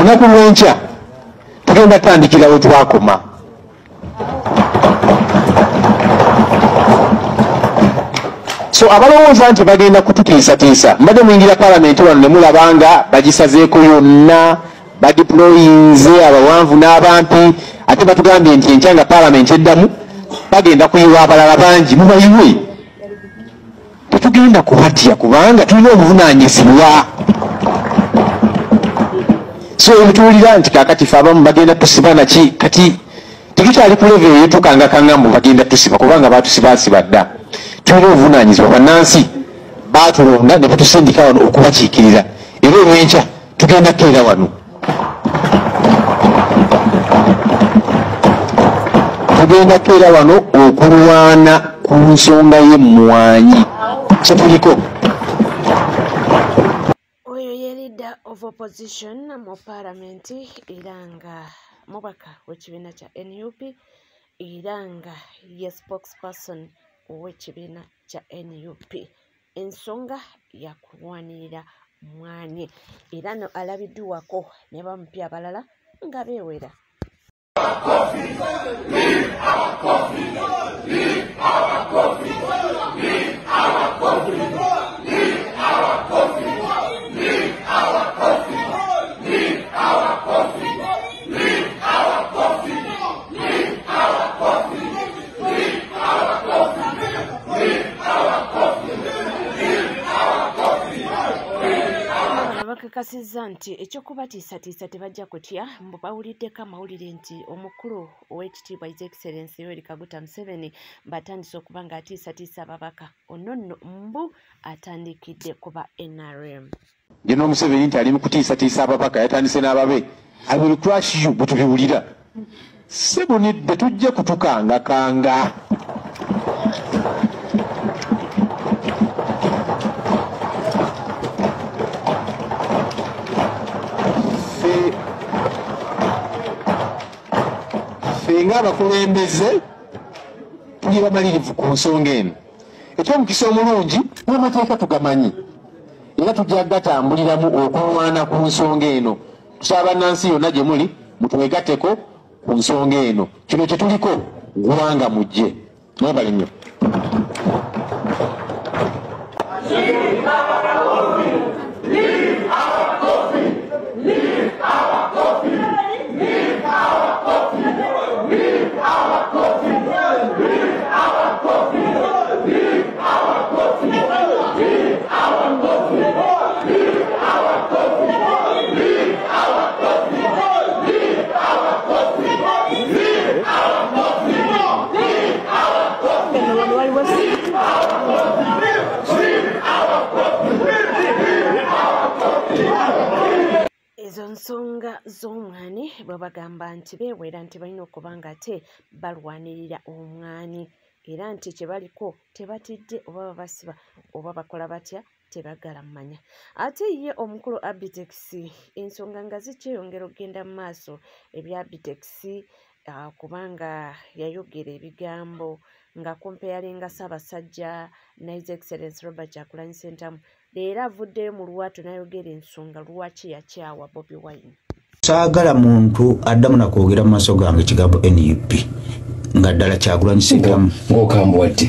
Olunaku lw'enkya tugenda kutandikira we twakoma. So abalowooza nti bagenda kututiisatiisa, mbadde muyingira paalamenti wano ne mulaba nga bagisazeeko yonna, badiployinze abawanvu n'abampi, ate batugambye nti enkya nga paalamenti eddamu bagenda kuyiwa abalala bangi. Mubayiwe, tetugenda kubatya kubanga tulina obuvunaanyizibwa. So tuwulira nti kaakati ffe abamu bagenda tusiba naki, kati tetukyali ku level eyo tukangakanga mbu bagenda tusiba, kubanga baatusibaasiba dda. Tulina obuvunaanyizibwa, bannansi baatulonda ne batusindika wano okubakiikirira, era olw'enkya tugenda kukeera wano. Tugenda kukeera wano okulwana ku nsonga y'emmwanyi kyetuliko. Oyo ye leader of opposition mu paalamenti era nga mubaka w'ekibiina kya NUP era nga ye spokesperson ow'ekibiina kya NUP. Ensonga ya kulwanirira mwanyi era no alabiddwako ne bamupya abalala nga beewera. Bakakasizza nti ekyokubatiisatiisa tebajja kutya, mbu bawuliddeko amawulire nti omukulu ow'ekitiibwa His Excellency Yoweri Kaguta Museveni batandise okuba ng'atiisatiisa ababaka. Ono nno mbu atandikidde kuba NRM. General Museveni nti ali mu kutiisatiisa ababaka, yatandise n'ababe. I will crush you, bwe tubiwulira. Ssebo nedda, tujja kutukangakanga. Ffe ng'abakulembeze tuli bamalirivu ku nsonga eno. Ekyomukisa omulungi n'amateeka tugamanyi era tujja gatambuliramu okulwana ku nsonga eno. Tusaba bannansi yonna gye muli mutwegatteko ku nsonga eno. Kino kye tuliko ggwanga mujje. Mwebale nnyo. Ezo nsonga z'omwani bwe bagamba nti beewera nti balina okuba nga ate balwanirira omwani era nti kye baliko tebatidde oba babasiba oba bakola batya tebagala mmanya. Ate ye omukulu Abitex ensonga nga zikyeyongera okugenda mu maaso ebya Abitex, kubanga yayogera ebigambo nga kumpeyalinga Ssaabasajja ne His Excellency Robert Kyagulanyi Ssentamu. Leero avuddeyo mu lwatu n'ayogera ensonga lwaki yakyawa Bobi Wine. Saagala muntu addamu nakwogera mu maaso gange ekigambo NUP nga ddala Kyagulanyi Ssentamu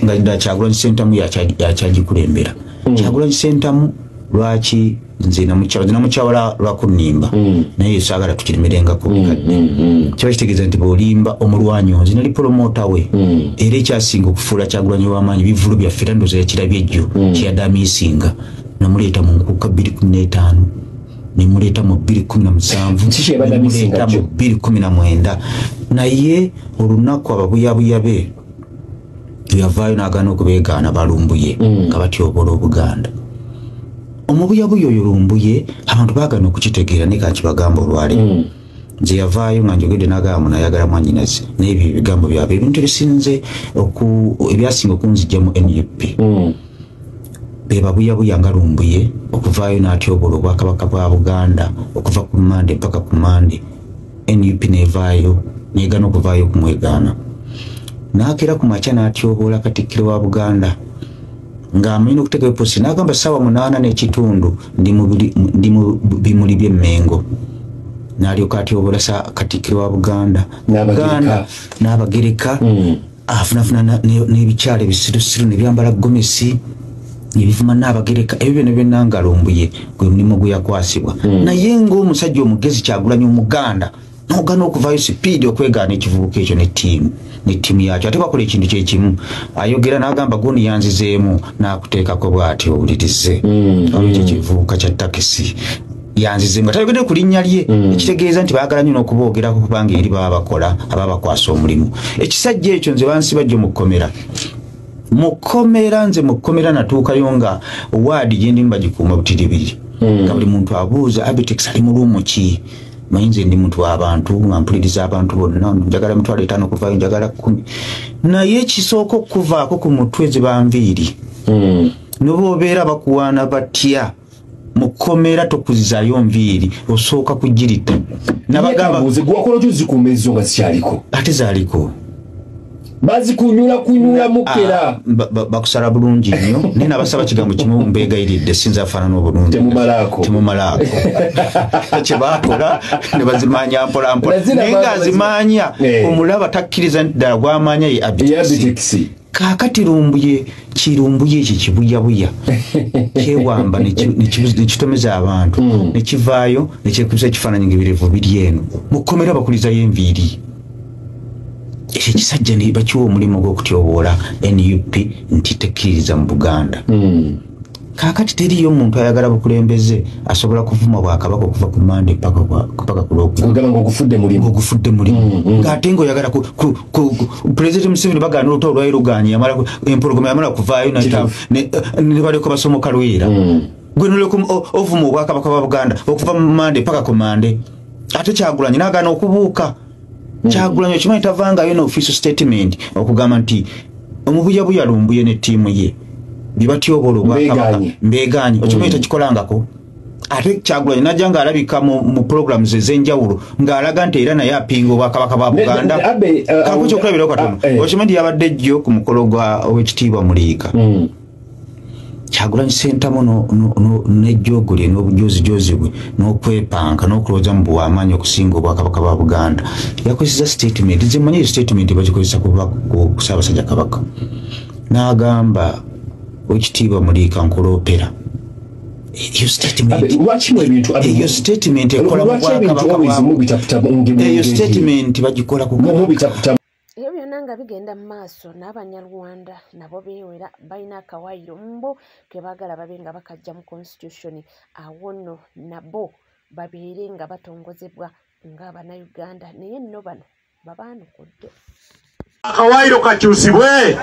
nga ddala Kyagulanyi Ssentamu yakyagikulembera. Kyagulanyi Ssentamu lwaki nze namukyawa lwakunnimba, naye saagala tukirimirengako bikadde. Kiba kitegeeza nti bw'olimba omulwanyi nze nali promota we, era ekyasinga okufuula Kyagulanyi w'amaanyi bivvulu byaffe era ndowooza yakirabye ejjo kyeyadde amiisinga. Namuleeta mu nkuuka 2015, nemuleeta mu 2017, nemuleeta mu 2019. Naye olunaku ababuyabuya be yavaayo n'agaana okubeegaana balumbuye nga batyoboola Obuganda. Omubuyabuya oyo Lumbuye abantu baagaana okukitegeera, naye kankibagamba olwaleero. Nze yavaayo nga njogedde n'agamba munayagala mwannyinaze, naye ebyo ebigambo byabwe ebintu ebisinze ebyasinga okunzijja mu NUP be babuyabuya nga Lumbuye okuvaayo n'atyoboola obwakabaka bwa Buganda okuva ku Mmande mpaka ku Mmande. NUP n'evaayo neegaana okuvaayo okumwegaana. N'akeera ku makya n'atyoboola Katikkiro wa Buganda ng'amanyi n'okuteekayo posti n'agamba ssaawa 8:15 ndi mu bimuli by'Emmengo. N'alyoka atyobola Katikkiro wa Buganda n'Abagereka, afunafuna n'ebikyalo ebisirusiru nebyambala gomesi ebivuma n'Abagereka. Ebyo byonna byonna nga Lumbuye gwe mulimu gwe yakwasibwa. Naye ng'omusajja omugezi Kyagulanyi Omuganda n'ogaana okuvayo sipiidi okwegaana ekivubuka ekyo ne ttiimu yakyo. Ate bakola ekintu kyekimu, ayogera n'agamba gundi yanzizeemu n'akuteekako bw'ati owulirize. Ekyo kivubuka kya takisi yanzizeemu nga tayogedde ku linnya lye, ekitegeeza nti baagala nnyo n'okuboogerako kubanga eri baba bakola ababakwasa omulimu. Ekisajja ekyo nze bansiba jjo mu kkomera. Nze mu kkomera natuukayo nga waadi gye ndimu bagikuuma butiribiri, nga buli muntu abuuza Abitex ali mu luumu ki. Manyi nze ndi muntu w'abantu nga mpuliriza abantu bonna, njagala 50,000 okuvayo, njagala 10. Naye ekisooka okuvaako ku mutwe ziba nviiri. Ne bw'obeera bakuwaana batya mu kkomera tokuzizaayo nviiri, osooka kugirita. Nabagamba gwakola otya ozikuuma ezo nga zikyaliko? Ate zaaliko bazikunyula kunyula mukera bakusala bulungi nnyo. Naye nabasaba kigambo kimu, mbeegayiridde sinza afaanana obulungi, temumalaako kyebakola ne bazimanya mpola mpola. Naye ng'azimanya omulaba takkiriza nti ddala gwamanya ye Abitex. Kaakati Lumbuye kirumbuye ekyo kibuyabuya kyewamba nekitomeza abantu nekivaayo nekyekubisa ekifaananyi ng'ebirevu biri eno. Mu kkomera bakulizayo enviiri. Ekyo ekisajja ne bakiwa omulimu gw'okutyoboola NUP nti tekkiririza mu Buganda. Kaakati teriyo omuntu ayagala bukulembeze asobola kuvuma bwakabaka okuva ku Mande paka ku Lwokubiri ng'ogufudde mulimu, ng'ate ng'oyagala Pulezidenti Museveni bagaana olutalo lwali luganye, empologoma yamala kuvaayo ne balyoka basomoka Lwera. Gwe nolyoka ovuma obwakabaka bwa Buganda okuva mu Mande paka ku Mande. Ate Kyagulanyi n'agaana okubuuka. Kyagulanyi okimanyi tavangayo n'official statement okugamba nti omubuyabuya Lumbuye ne ttiimu ye bibatyobola obwakabaka mbeegaanyi. Okimanyi takikolangako. Ate Kyagulanyi najja ng'alabika mu programs ez'enjawulo ng'alaga nti era naye apinga obwakabaka bwa Buganda. Kanku ekyokulabirako katono, okimanyi nti yabadde jjo ku mukolo gwa Oweekitiibwa Muliika. Kyagulanyi Ssentamu n'ejjoogo lye n'obujozijozi bwe n'okwepanka n'okulowooza mu buwamaanyi okusinga obwakabaka bwa Buganda, yakozesa statement. Nze mmanyi eyo statement bagikozesa ku Ssaabasajja Kabaka. N'agamba Oweekitiibwa Muliika nkuloopera. Eyo statement ekola mu bwakabaka bwa, eyo statement bagikola ku ebyo byonna nga bigenda mu maaso. N'Abanyarwanda nabo beewera balina akawaayiro mbo ke baagala babe nga bakajja mu constitution, awo nno nabo babeere nga batongozebwa ng'Abannayuganda. Naye nno bano babaanukudde. Akawaayiro kakyusibwe,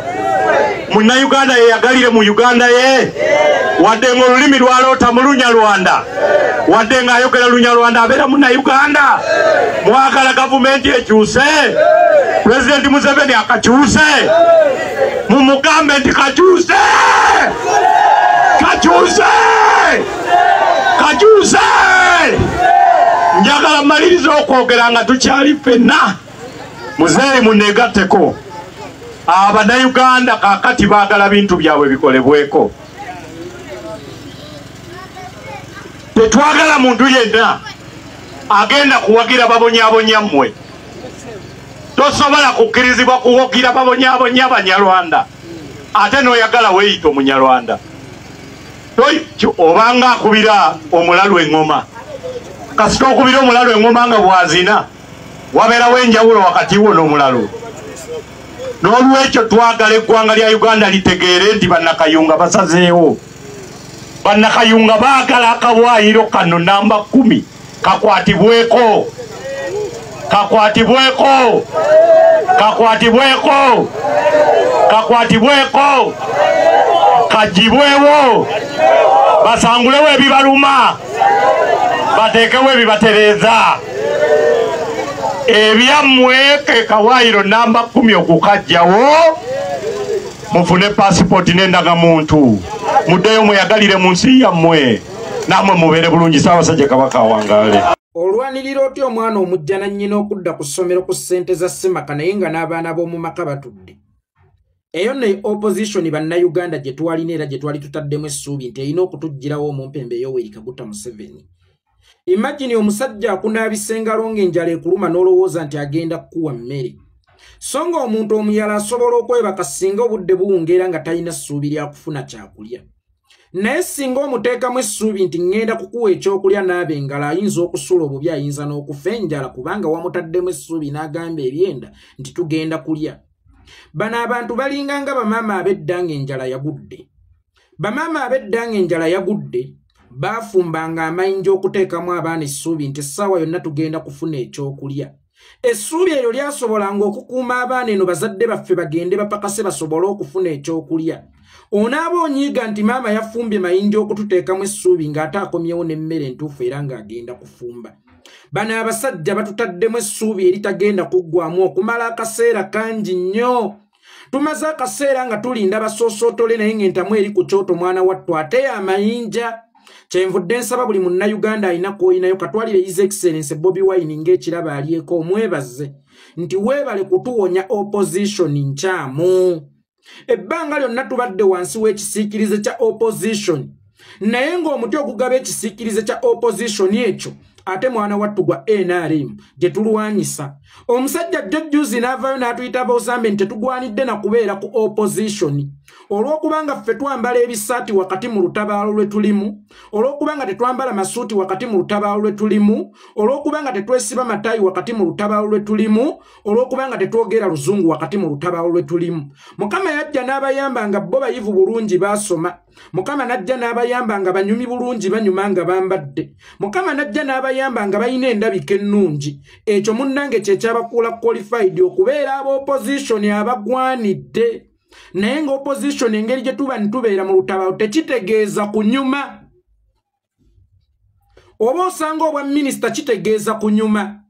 Munnayuganda yeyagalire mu Uganda ye, wadde ng'olulimi lwaloota mu Lunyarwanda, wadde ng'ayogera Lunyarwanda abeera Munnayuganda. Mwagala gavumenti ekyuse, Pulezidenti Museveni akakyuse, mumugambe nti kakyuse, kakyuse, kakyuse. Njagala mmalirize okwogera nga tukyali ffenna. Muzeeyi munneegatteko. Abannayuganda kaakati baagala bintu byabwe bikolebweko. Tetwagala muntu yenna agenda kuwagira babonyaabonya mmwe. Tosobola kukkirizibwa kuwagira babonyaabonya Banyarwanda ate n'oyagala weeyita Omunyarwanda. Obanga akubira omulalu eŋŋoma, kasita okubira omulalu eŋŋoma nga bw'azina, wabeerawo enjawulo wakati wo n'omulalu. N'olwekyo twagala eggwanga lya Uganda litegeere nti Bannakayunga basazeewo. Bannakayunga baagala akawaayiro kano namba 10 kakwatibweko, kakwatibweko, kakwatibweko, kakwatibweko, kagibwewo, basangulewo ebibaluma, bateekewo ebibatereeza. Ebyammwe ke kawaayiro namba 10 okukajjawo, mufune pasipooti n'endagamuntu, muddeyo mweyagalire mu nsi yammwe, nammwe mubeere bulungi. Ssaabasajja Kabaka awangaale. Olwanirira otya omwana omujja na nnyina okudda ku ssomero ku ssente za Ssemaka, naye nga n'abaana b'omu maka batudde? Eyo nno opposition Bannayuganda gye twalina era gye twali tutaddemu essuubi nti erina okutuggyirawo omumpembe Yoweri Kaguta Museveni. Imagine omusajja akunaabisa engalo ng'enjala ekuluma n'olowooza nti agenda kukuwa mmere. So nga omuntu omuyala asobola okwebaka singa obudde buwungeera nga talina ssuubi lya kufuna kyakulya. Naye singa omuteekamu essuubi nti ŋŋenda kukuwa ekyokulya n'aba engalo, ayinza okusula obubi, ayinza n'okufa enjala, kubanga wamutaddemu essuubi n'agamba ebyenda nti tugenda kulya. Bano abantu balinga nga bamaama ab'edda ng'enjala yagudde. Bamaama ab'edda ng'enjala yagudde baafumbanga amayinja okuteekamu abaana essuubi nti essaawa yonna tugenda kufuna ekyokulya. Essuubi eryo lyasobolanga okukuuma abaana eno bazadde baffe bagende bapakase basobole okufuna ekyokulya. Onaaba onyiiga nti maama yafumbye mayinja okututeekamu essuubi ng'ate akomyewo n'emmere entuufu era ng'agenda kufumba. Bano abasajja batutaddemu essuubi eritagenda kuggwamu okumala akaseera kangi nnyo. Tumaze akaseera nga tulinda basoosootole naye ng'entamu eri ku kyoto mwana wattu ate amayinja. Kyenvudde nsaba buli munnayuganda alina kw'olinayo katwalire His Excellency Bobi Wine ng'ekirabo alyeko, omwebaze nti weebale kutuwonya opposition nkyamu. Ebbanga lyonna tubadde wansi w'ekisiikirize kya opposition, naye ng'omuti ogugaba ekisiikirize kya opposition ekyo ate mwana wattu gwa NRM gye tulwanyisa. Omusajja jjojjuzi n'avaayo n'atuyita Bozambe nti tetugwanidde na kubeera ku opposition olw'okubanga ffe twambala ebisaati wakati mu lutabaalo lwe tulimu, olw'okubanga tetwambala masuuti wakati mu lutabaalo lwe tulimu, olw'okubanga tetwesiba mataayi wakati mu lutabaalo lwe tulimu, olw'okubanga tetwogera luzungu wakati mu lutabaalo lwe tulimu. Mukama yajja n'abayamba nga bo bayivu bulungi baasoma. Mukama n'ajja n'abayamba nga banyumi bulungi banyuma nga bambadde. Mukama n'ajja n'abayamba nga balina endabika ennungi. Ekyo munnange kye kyabakuula qualified okubeera aba opposition abagwanidde. Naye nga opposition engeri gye tuba nitubeera mu lutabaalo tekitegeeza kunyuma. Oba osanga obwa minisita kitegeeza kunyuma,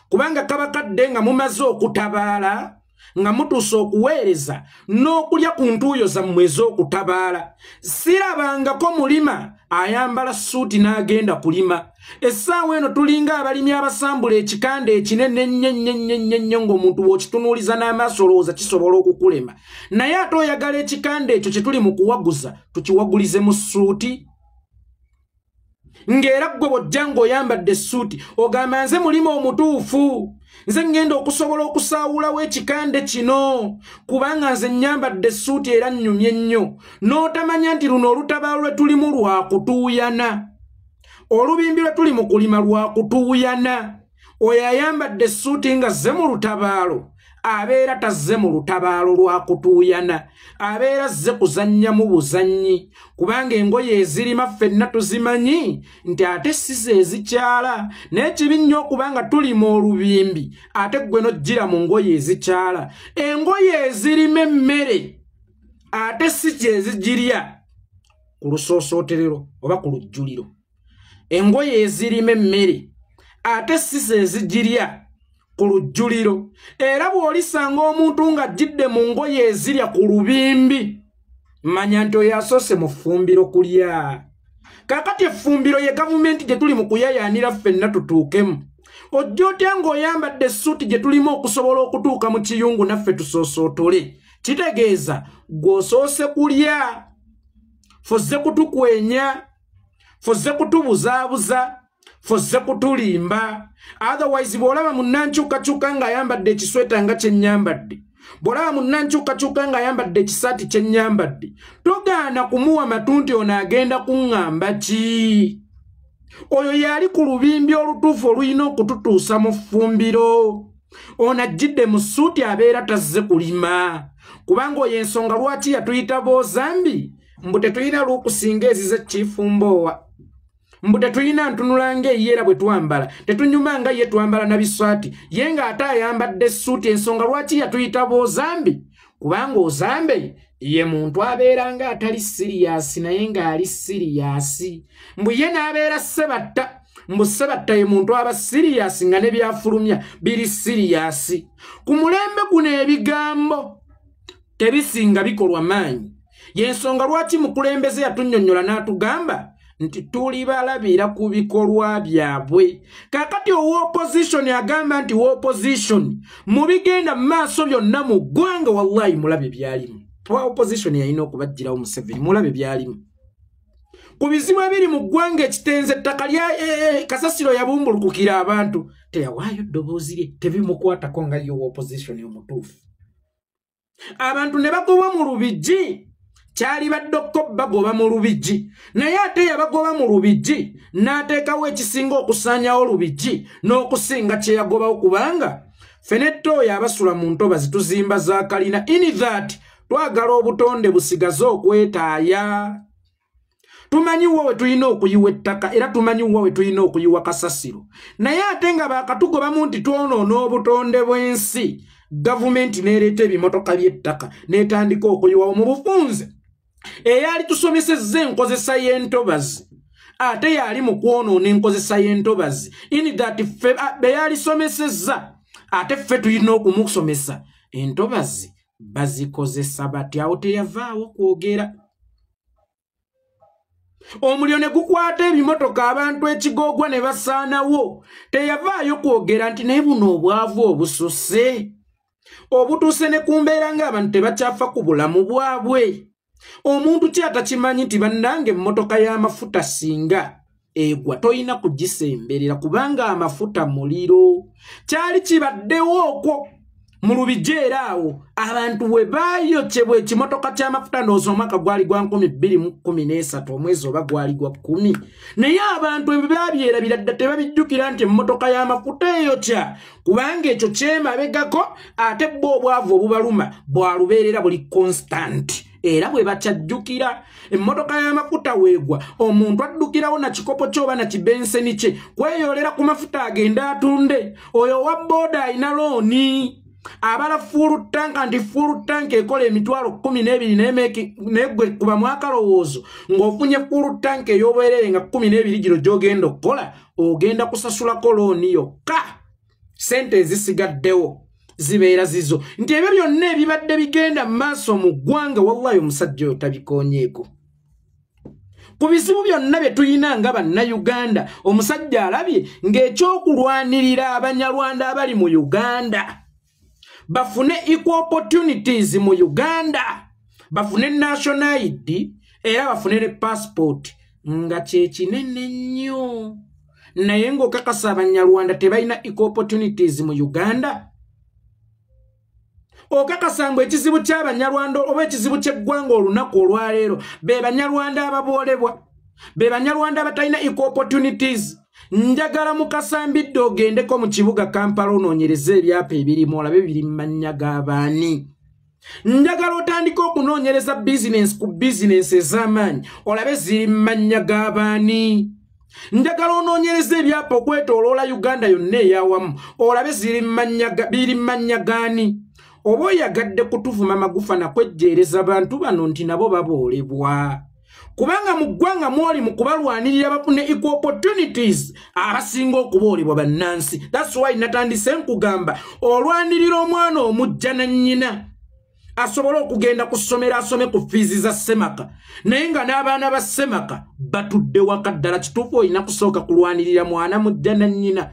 kubanga kaba kadde nga mumaze okutabaala, nga mutuuse okuweereza n'okulya ku ntuuyo zammwe ez'okutabaala. Sirabangako mulima ayambala ssuuti n'agenda kulima. Essaawa eno tulinga abalimi abasambula ekikanda ekinene ennyo ennyo ennyo ennyo ng'omuntu bw'okitunuuliza n'amaaso olowooza kisobola okukulema. Naye ate oyagala ekikanda ekyo kye tuli mu kuwaguza tukiwagulize mu ssuuti. Ng'era ggwe bw'ojja ng'oyambadde essuuti ogamba nze mulima omutuufu, nze ŋŋenda okusobola okusaawulawo ekikande kino kubanga nze nnyambadde essuuti era nnyumye nnyo. N'otamanya nti luno olutabaalo lwe tulimu lwa kutuuyana, olubimbi lwe tuli mu kulima lwa kutuuyana. Oyo ayambadde essuuti nga zze mu lutabaalo abeera tazze mu lutabaalo lwa kutuuyana, abeera azze kuzannyamu buzannyi, kubanga engoye ezirima ffenna tuzimanyi nti ate si ze ezikyala. Naye kibi nnyo okubanga tulima olubimbi ate ggwe n'ojjira mu ngoye ezikyala. Engoye ezirima emmere ate si kye zigirya ku lusoosooterero oba ku lujjuliro. Engoye ezirima emmere ate si ze zigirya ku lujjuliro. Era bw'olisanga omuntu ng'ajjidde mu ngoye ezirya ku lubimbi, manya nti oyo asoose mu ffumbiro kulya. Kaakati effumbiro ye gavumenti gye tuli mu kuyayaanira ffenna tutuukemu. Ojja otya ng'oyambadde essuuti gye tulimu okusobola okutuuka mu kiyungu naffe tusoosootole? Kitegeeza gw'osoose kulya, fozze kutukwenya, fozze kutubuzaabuza, fozze kutulimba. Otherwise bw'olaba munnankyukakyuka ng'ayambadde ekisweta nga kye nnyambadde, bw'olaba munnankyukakyuka ng'ayambadde ekisaati kye nnyambadde, togaana kumuwa matu nti ono agenda kuŋŋamba ki. Oyo yali ku lubimbi olutuufu olulina okututuusa mu ffumbiro. Ono ajjidde mu ssuuti abeera tazze kulima, kubanga oyo ensonga lwaki yatuyita Bozambi mbu tetulina lw'okusinga ezize kifumboowa, mbu tetulina ntunula ng'eyo era bwe twambala tetunyuma nga ye twambala na bisaati, ye ng'ate ayambadde essuuti. Ensonga lwaki yatuyita Bozambi, kubanga Ozambe ye muntu abeera ng'atali siriyasi naye ng'ali siriyasi. Mbu ye n'abeera Ssebatta, mbu Ssebatta ye muntu aba siriyasi nga ne byafulumya biri siriyasi. Ku mulembe guno ebigambo tebisinga bikolwa maanyi. Y'ensonga lwaki mukulembeze yatunnyonnyola n'atugamba nti tuli balabira ku bikolwa byabwe. Kaakati owa opposition agamba nti wa opposition mu bigenda mu maaso byonna mu ggwanga, wallahi mulabe byalimu. Owa opposition yalina okubaggyirawo Museveni, mulabe byalimu. Ku bizibu ebiri mu ggwanga ekitenze ettaka lya kasasiro yabumbulukukira abantu, teyawaayo ddoboozi lye, tebimukwatako nga ye opposition omutuufu. Abantu ne bagobwa mu Lubigi, kyali baddoko bagoba mu Lubigi, naye ate yabagoba mu Lubigi n'ateekawo ekisinga okusaanyawo Lubigi n'okusinga kye yagobawo, kubanga ffenetto oyo abasula mu ntobazi tuzimba za kalina. In that twagala obutonde busigaze okwetaaya. Tumanyi wa we tulina okuyiwa ettaka, era tumanyi wa we tulina okuyiwa kasasiro, naye ate nga baakatugobamu nti twonoona obutonde bw'ensi, gavumenti n'ereeta ebimotoka by'ettaka n'etandika okuyiwawo. Mu bufunze eyali tusomesezza enkozesa y'entobazi ate yali mu kwonoona enkozesa y'entobazi. In that ffe be yalisomesezza ate ffe tulina okumusomesa entobazi bazikozesa batya. Awo teyavaawo kwogera. Omuliro ne gukwata ebimotoka abantu ekigoogwa ne basaanawo, teyavaayo kwogera nti naye buno obwavu obususse obutuuse ne ku mbeera ng'abantu tebakyafa ku bulamu bwabwe. Omuntu ki atakimanyi nti bannange emmotoka y'amafuta singa egwa toyina kugisemberera kubanga amafuta muliro. Kyali kibaddewo okwo mu Lubigi, era awo abantu we baayokyebwa ekimotoka ky'amafuta, ndowooza omwaka gwali gwa 2013 omwezi oba gwali gwa 10, naye abantu ebyo babyerabira dda, tebabijjukira nti emmotoka y'amafuta eyokya, kubanga ekyo kyemabegako. Ate bo obwavu obubaluma bwalubeerera buli constant, era bwe bakyajjukira emmotoka y'amafuta weegwa, omuntu addukirawo na kikopo kye oba na kibenseni kye kweyolera ku mafuta agende atunde. Oyo owa booda alina looni, abala full tank, nti full tank ekola 120,000, naye gwe kuba mwakalowoozo ng'ofunye full tank ey'obwereere nga 12 gino gy'ogenda okukola, ogenda kusasulako looni yokka, sente ezisigaddewo zibeera zizo. Nti ebyo byonna ebibadde bigenda mu maaso mu ggwanga, wallahi omusajja oyo tabikonyeeko. Ku bizibu byonna bye tulina nga Bannayuganda, omusajja alabye ng'ekyokulwanirira Abanyarwanda abali mu Uganda bafune equal opportunities mu Uganda, bafune national ID era bafune ne passport, nga kye kinene nnyo. Naye ng'okakasa Abanyarwanda tebalina equal opportunities mu Uganda? Okakasa mbu ekizibu ky'Abanyarwanda oba ekizibu ky'eggwanga olunaku olwaleero be Banyarwanda ababoolebwa, be Banyarwanda abatalina equal opportunities? Njagala mukasambidde ogendeko mu kibuga Kampala onoonyereze ebyapa ebirimu, olabe biri mu mannya g'abaani. Njagala otandike okunoonyereza bizinensi ku bizinensi ez'amaanyi, olabe ziri mu mannya g'abaani. Njagala onoonyereza ebyapa okwetooloola Uganda yonna eyawamu, olabe biri mu mannya gaani. Oba oyagadde kutuvuma magufa na kwejjeereza bantu bano nti nabo baboolebwa, kubanga mu ggwanga mwoli mu kubalwanirira bafune equal opportunities, abasinga okuboolebwa bannansi. That's why natandise nkugamba olwanirira omwana omujja na nnyina asobole okugenda ku ssomero asome ku fiizi za ssemaka, naye nga n'abaana ba ssemaka batudde waka. Ddala kituufu olina kusooka kulwanirira mwana mujja na nnyina.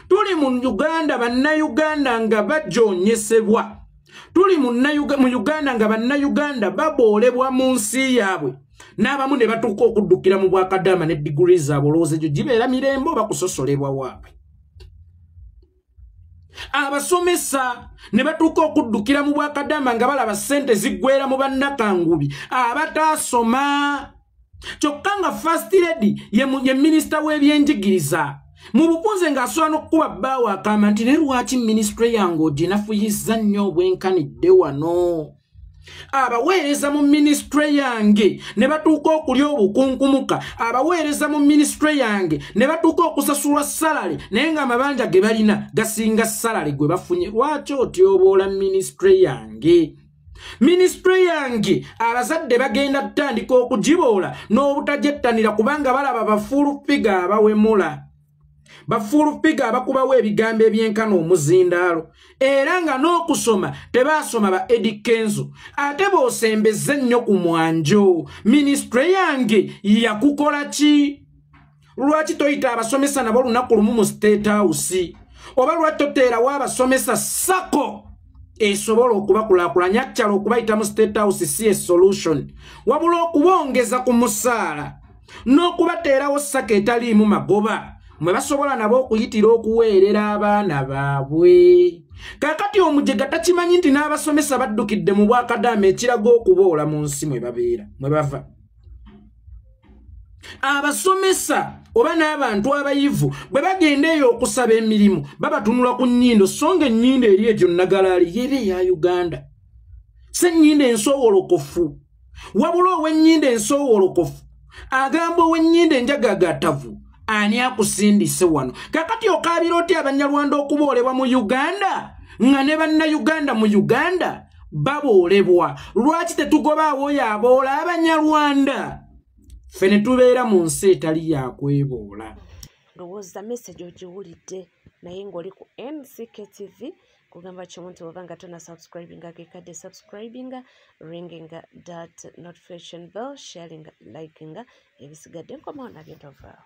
Tuli mu Uganda Bannayuganda nga bajoonyesebwa, tuli mu Uganda nga Bannayuganda baboolebwa mu nsi yaabwe, n'abamu ne batuuka okuddukira mu bwakadaama ne diguri zaabwe. Olowooza egyo gibeera mirembe oba kusosolebwa waabwe? Abasomesa ne batuuka okuddukira mu bwakadaama nga balaba ssente ziggwera mu bannakangubi abataasoma, kyokka nga First Lady ye minisita w'ebyenjigiriza. Mu bufunze ng'asobola n'okukuba bbaawo akama nti naye lwaki minisitule yange oginafuyizza nnyo obwenkanidde wano? Abaweereza mu minisitule yange ne batuuka okulya obukunkumuka, abaweereza mu minisitule yange ne batuuka okusasulwa salale, naye ng'amabanja ge balina gasinga salale gwe bafunye. Lwaki otyoboola minisitule yange? Minisitule yange abazadde bagenda kutandika okugiboola n'obutagyettanira, kubanga balaba bafuulufiga abawemula, bafuulufiga abakubawo ebigambo ebyenkana omuzindaalo, era nga n'okusoma tebaasoma ba Eddy Kenzo. Ate bw'osembeze nnyo ku mwanjo, minisitule yange yakukola ki? Lwaki toyita abasomesa nabo olunaku lumu mu State House? Oba lwaki toteerawo abasomesa sako esobola okubakulaakulanya? Actually okubayita mu State House si a solution, wabula okubongeza ku musaala. N'okubateerawo saka etaliimu magoba mwe basobola nabo okuyitira okuweerera abaana baabwe. Kaakati omujega takimanyi nti n'abasomesa baddukidde mu bwakadaama ekiraga okuboola mu nsi mwe babeera mwe bava. Abasomesa oba n'abantu abayivu bwe bagenda eyo okusaba emirimu babatunula ku nnyindo, so nga ennyindo eri egyo nagalaali yeri eya Uganda, si ennyindo ensoowolokofu. Wabula ow'ennyindo ensoowolokofu agamba ow'ennyindo enjagagatavu ani akusindise wano? Kakati okaabira otya Abanyarwanda okuboolebwa mu Uganda nga ne Bannayuganda mu Uganda baboolebwa? Lwaki tetugobaawo oyo aboola Abanyarwanda? Ffe ne tubeera mu nsi etali yakweboola. Ndowooza message ogiwulidde, naye ng'oli ku MCK TV kugamba kimu nti oba nga tona subscribinga gekadde subscribinga, ringinga that notification bell, sharinga, likinga, ebisigadde nkomawo nabyo tovaawo.